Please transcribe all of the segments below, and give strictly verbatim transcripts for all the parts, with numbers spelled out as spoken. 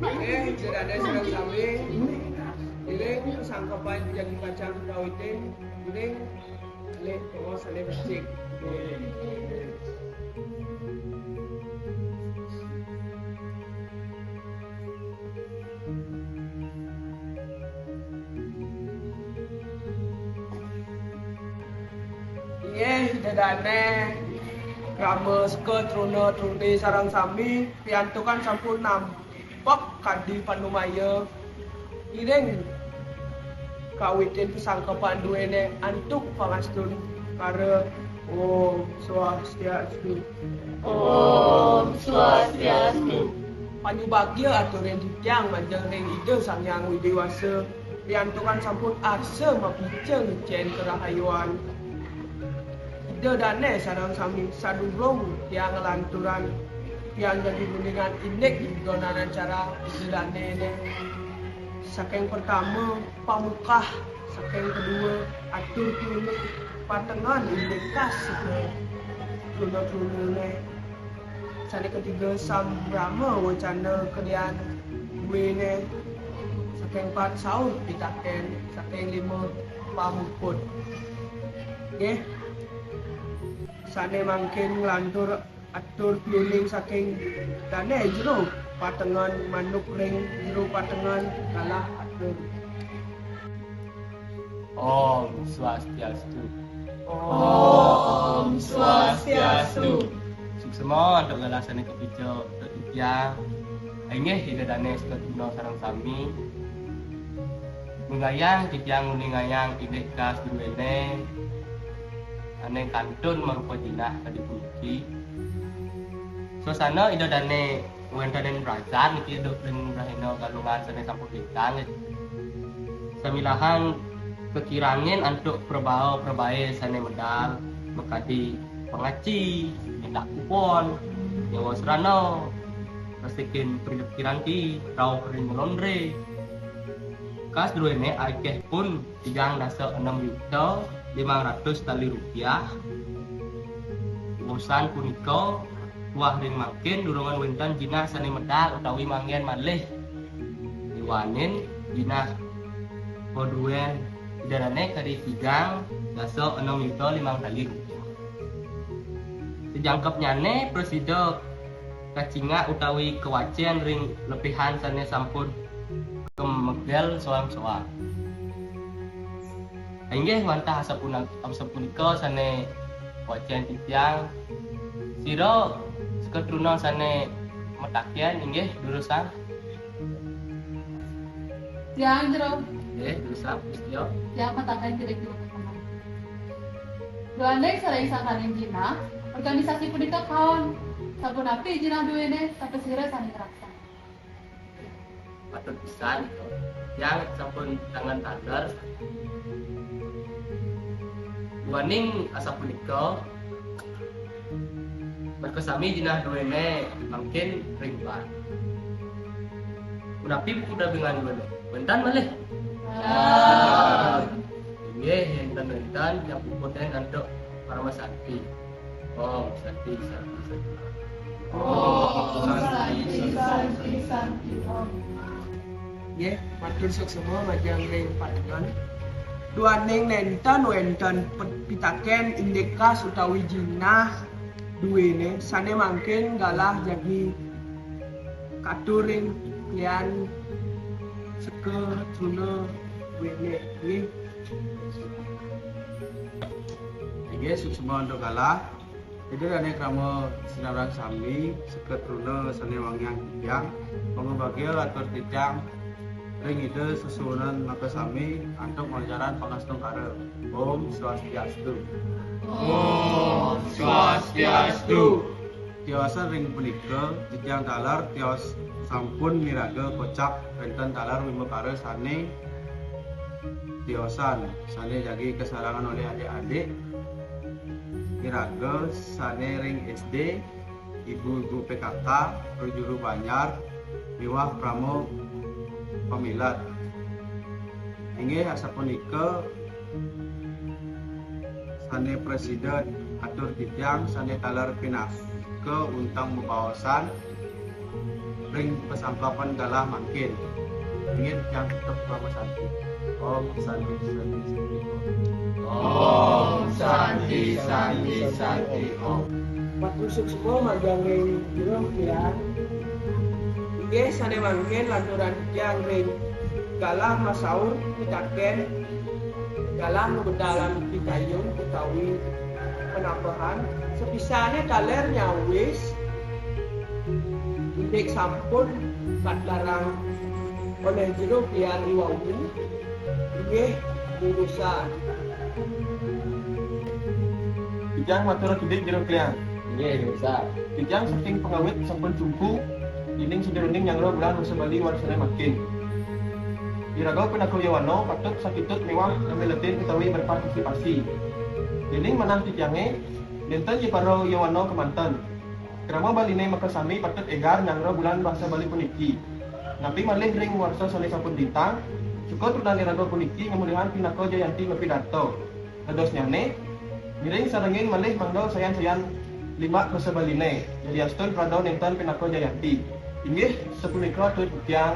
Oke, sudah ada sareng sami. Iring sangkepan jagi pacang kawitin. Iring lek bos lek becik. Inggih, Ida Dane, rama seka truna truni sareng sami, piantukan sampun nampek kadi panumaya. Iring kawitin pasangkepan duene antuk pangastun kara Om Swastiastu. Om Swastiastu. Panyubagya aturin titiang majeng ring Ida Sang Hyang Widhi Wasa, riantukan sampun arsa mapica ngicen karahayuan. Ida Dane sareng sami sadurung tiang nglanturang, tiang jagi uningang indik donan acara Ida Dane ne. Saking pertama, pamukah, saking kedua, atur piuning, patengan indik kas sida truna-trunane. Sane ketiga, sambrama wacana kedian duene. Saking pat, saur pitaken. Saking lima, pamuput. Nggih. Sane mangkin nglantur atur piuning saking dane jero patengan manuk ring jero patengan galah atur. Om Swastiastu. Om Swastiastu. Suksma antuk galah sane kapica antuk titiang. Inggih Ida Dane seka truna sareng sami. Nguningayang titiang nguningayang indik kas druene ane kantun marupa jinah kadi puniki. Swasana Ida Dane wenten ring prajan niki duk ring rahina Galungan sane sampun lintang. Samilahang kakirangin antuk prabaa-prabae sane medal makadi pangaci, nyedak kupon, nyewa serana, resikin piranti, rauh ring ngelondre. Kas druene akehipun tigang dasa enam yuta limang ratus tali rupiah. Usan punika, tuah ring mangkin durungan wenten jinah sane medal utawi manggen malih miwanin jinah padruen Ida Dane kadi tigang dasa enam yuta limang tali rupiah. Sajangkepnyane prasida kacingak utawi kawacen ring lepihan sane sampun kamegel soang-soang. Inggih wantah asapuna-, asapunika sane wacen titiang. Sira seka truna sane mataken, inggih durusang. Tiang jero. Inggih durusang, Gus Tio. Tiang mataken kedek dulu. Duaning sareng sangkaning jinah, organisasi punika kaon. Sapunapi jinah duene, sapasira sane ngraksan. Patut pisan, tiang sampun tangan taler. Duaning asapunika, merga sami jinah duene mangkin ring ban. Punapi buku dagingane? Wenten malih? Wenten. Inggih, wenten-wenten yang puputne antuk Parama Santi. Om Santi, Santi, Santi. Om Santi, Santi, Santi, Om. Nggih, matur suksma majeng ring paduka. Duaning nénten wénten pitaken indik kas utawi jinah duéné sané mangkin galah jagi katur ring klian seka truna duéné. Nggih. Inggih, suksma antuk galah. Ida dané krama sinareng sami, seka truna sané wangiang titiang, mangda bagia atur titiang ring Ida sesuunan makasami antuk malajaran pangastungkara. Om Swastiastu. Om Swastiastu. Tiosan ring punika, titiang taler tios sampun miraga kocap wénten taler wimbakara sané tiosan, sané jagi kasarengan olih adik-adik iraga sané ring S D, ibu-ibu P K K, prajuru banjar, miwah krama pamilet. Inggih asapunika sané prasida atur titiang sané taler pinaka unteng bebaosan ring pasangkapan galah mangkin. Inggih titiang tutup parama santi. Om Santi, Santi, Santi, Om. Om Santi, Santi, Santi, Om. Matur suksma majeng ring Jero Klian. Inggih sané mangkin lanturang titiang ring galah masaur pitaken, galah mabedalan pikayun utawi panambahan, sapisané taler nyawis indik sampun katlarang olih Jero Klian i wau, inggih lulusan. Titiang matur kidik Jero Klian. Inggih, lulusan. Titiang saking pangawit sampun cumpu, yéning sajeroning nyanggra bulan basa Bali warsané mangkin. Iraga pinaka yawana patut sakitut miwah ngamiletin utawi berpartisipasi. Yéning manah titiangé, nénten ya para yawana kémanten. Krama Baliné makasami patut égar nyanggra bulan basa Bali puniki. Napi malih ring warsa sané sampun lintang, seka trunan iraga puniki ngamolihang pinaka jayanti mapidarta. Dadosnyané, ngiring sarengin malih mangda sayan-sayan limbak basa Baliné, yadiastun prada nénten pinaka jayanti. Inggih, sapunika atur titiang.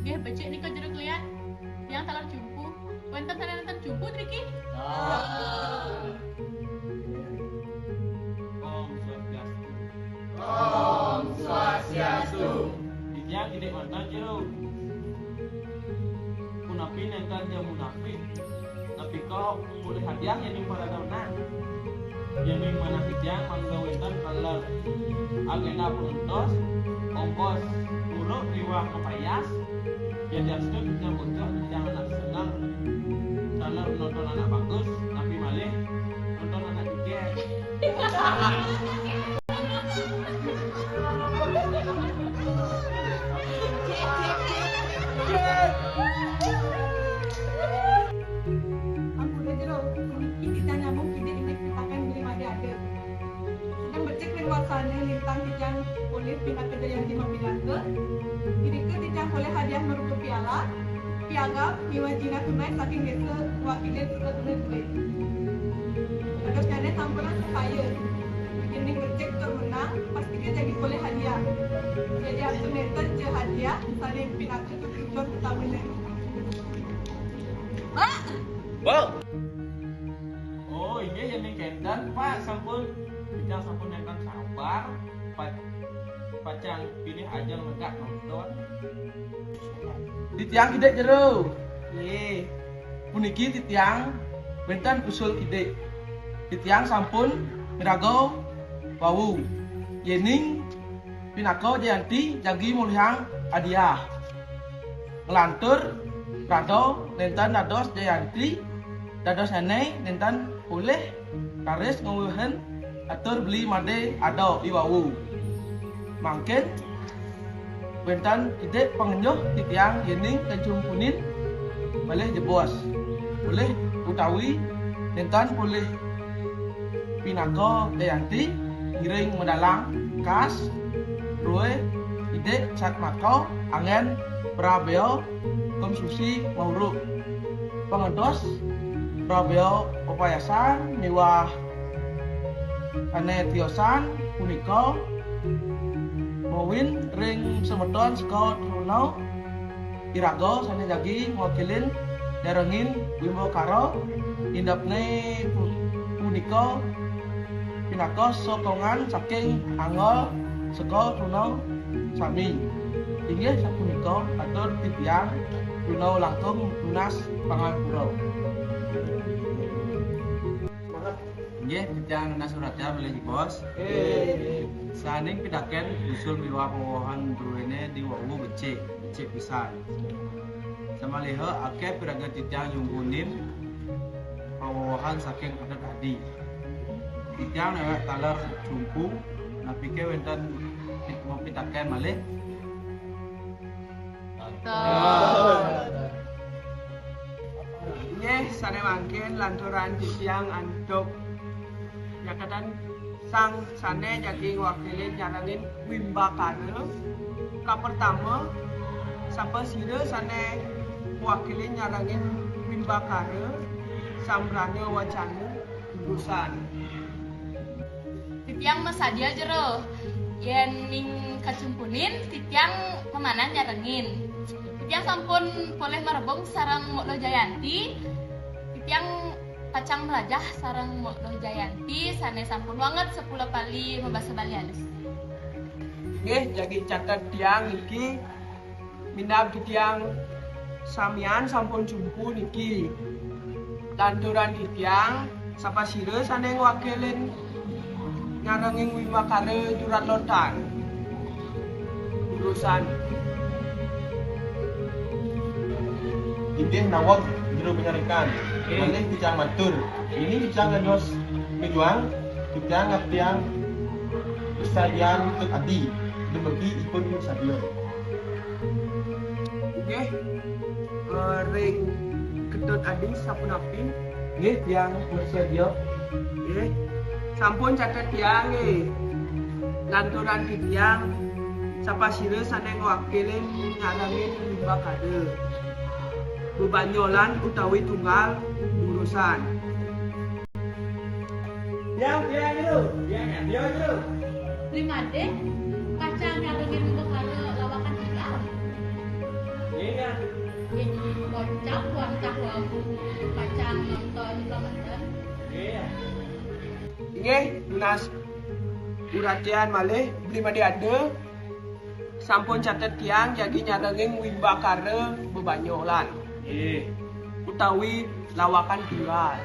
Nggih, becik nika Jero Klian. Tiang taler cumpu. Wénten sané nénten cumpu, driki? Om Swastiastu. Om Swastiastu. Titiang kidik manten, Jero. Punapi nénten ja munafik, napika polih hadiah yéning para dané. Yéning manah titiang mangda wénten taler agénda pangentos, ongkos guru miwah mapayas, yadiastun titiang bocah, titiang anak seneng. Taler nonton anak bagus, napi malih nonton anak jegég. Ampura Jero, puniki titiang nyambung kidik indik pitaken Bli Made Ada. Sedeng becik ring warsané lintang titiang polih pinaka jayanti mapidarta. Irika titiang polih hadiah marupa piala, piagam, miwah jinah tunai saking désa wakilin seka truna dué. Dadosnyané sampunang sesaya. Yéning becik tur menang, pastika jagi polih hadiah. Yadiastun nénten ja hadiah, sané pinaka tujuan utamané. Bang. Oh, inggih, yéning kénten, Pak, sampun, titiang sampun nénten sabar, pa-, pacang pilih ajeng negak nonton. Titiang kidik Jero. Nggih. Puniki titiang wénten usul kidik. Titiang sampun miraga wau. Yéning pinaka jayanti jagi molihang hadiah. Nglantur prada nénten dados jayanti, dadosnyané nénten polih raris ngwewehin atur Bli Made Ada i wau. Mangkin wénten kidik pangenyuh titiang yéning kacumpunin malih jebos. Polih utawi nénten polih pinaka jayanti ngiring madalang kas drué kidik satmaka anggén prabéa konsumsi mauruk. Pangentos prabéa pepayasan miwah ané tiosan punika mawin ring semeton seka truna Iraga sané jagi ngwakilin nyarengin Wimbakara, indapné pu-, punika pinaka sokongan saking angga seka truna sami. Inggih sapunika, atur titiang truna langkung nunas pangampura. Inggih, titiang nunas uratian malih, Bos. Saning pitakén usul miwah wewehan druéné diwawu becik, becik pisan. Samaliha akéh pirengang titiang nyungkunin pawewehan saking Ketut Adi. Titiang néwék taler Cumpu, napiké wénten pit-, pitakén malih? Inggih, sané mangkin lantaran titiang antuk nyaketan sang sané jagi ngwakilin nyarengin Wimbakara. Kapertama, sapasira sané ngwakilin nyarengin Wimbakara, sambrana wacana, dudusan. Titiang masadia jero. Yén ning kacumpunin, titiang pamanan nyarengin. Titiang sampun polih marebung sareng Mok Lo Jayanti. Titiang pacang mlajah sareng Mok Lo Jayanti sané sampun wanget sepuluh kali mabasa Bali alus. Nggih, jagi catet tiang niki, minab titiang samian sampun Cumpu niki. Lantaran titiang sapasira sané ngwakilin nyarengin Wimbakara Jurat Lontar. Urusan. Inggih naweg jero panyarikan. Malih titiang matur. Ini titiang ngantos mijuang, titiang ngabdiang Ustadian Ketut Adi. Dumugi ipun sadia. Nggih, eh, ring Ketut Adi sapunapi? Nggih, tiang bersedia. Nggih, sampun catet tiang nggih. Lantaran titiang sapasira sané ngwakilin nyarengin Wimbakara. Bebanyolan utawi tunggal dudusan. Tiang, tiang jero, tiang, tiang jero. Primade, pacang nyarengin Wimbakara lawakan tunggal. Iya. Nggih, kocap wantah wau pacang nonton pamanten. Iya. Nggih, nunas uratian malih, Primade Ada. Sampun catet tiang jagi nyarengin Wimbakara bebanyolan. Nggih. Utawi lawakan tunggal.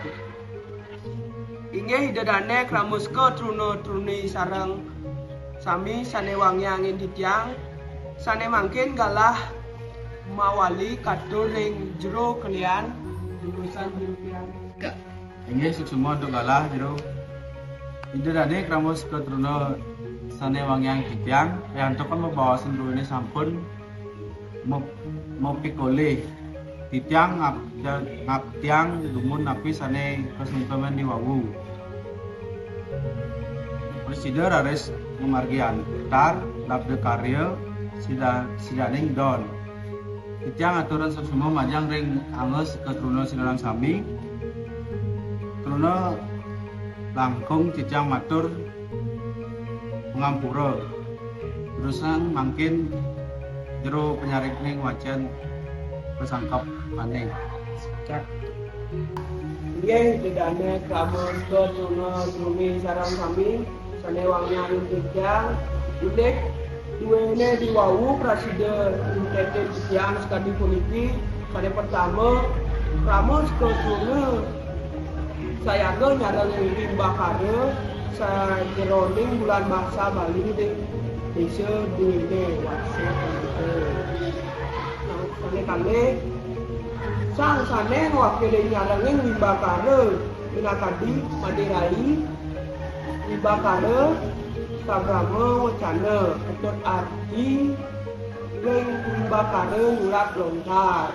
Inggih Ida Dané krama seka truna-truni sareng sami sané wangiangin titiang, sané mangkin galah mawali katur ring jero kelian, jurusan jero kelian. Inggih suksma antuk galah jero. Ida Dané krama seka truna sané wangiang titiang, riantukan bebaosan druéné sampun mep-, mapikolih. Titiang ngab-, ngabdiang dumun napi sané kasengkeman di wau. Prasida raris ngamargi antar labda karya sida-, sidaning don. Titiang aturang suksma majeng ring angga seka truna sinareng sami. Truna langkung titiang matur pangampura. Terusang mangkin jero panyarikaning wacén pasangkep maning. Inggih Ida Dané krama seka truna-truni sareng sami sané wangiang titiang, indik druéné di wau prasida ningketin titiang sakadi puniki. Sané pertama, krama seka truna sayaga nyarengin Wimbakara sajeroning bulan basa Bali ring désa duéné warsa punika. Sané kalih, sang sané ngwakilin nyarengin Wimbakara minakadi Madé Rai, Wimbakara sabrama wacana, Ketut Adi ring Wimbakara Jurat Lontar.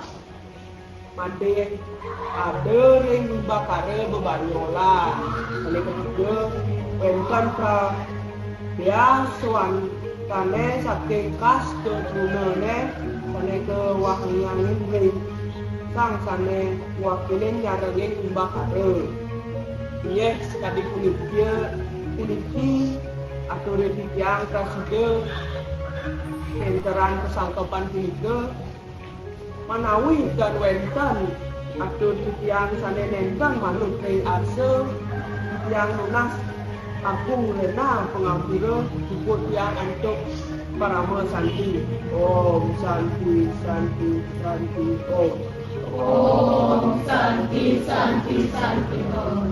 Madé Ada ring Wimbakara bebanyolan. Sané ketiga, wénten prabiasané saking kas keturunané sané kawangiangin ring sang sané ngwakilin nyarengin Wimbakara. Inggih sakadi punika, puniki aturé titiang prasida, kénteran pasangkepan punika. Manawi tan wénten atur titiang sané nénten manut ring arsa, titiang nunas agung rénah pangampura, puput tiang antuk parama santi. Om Santi, Santi, Santi, Om. Om Santi, Santi, Santi, Om.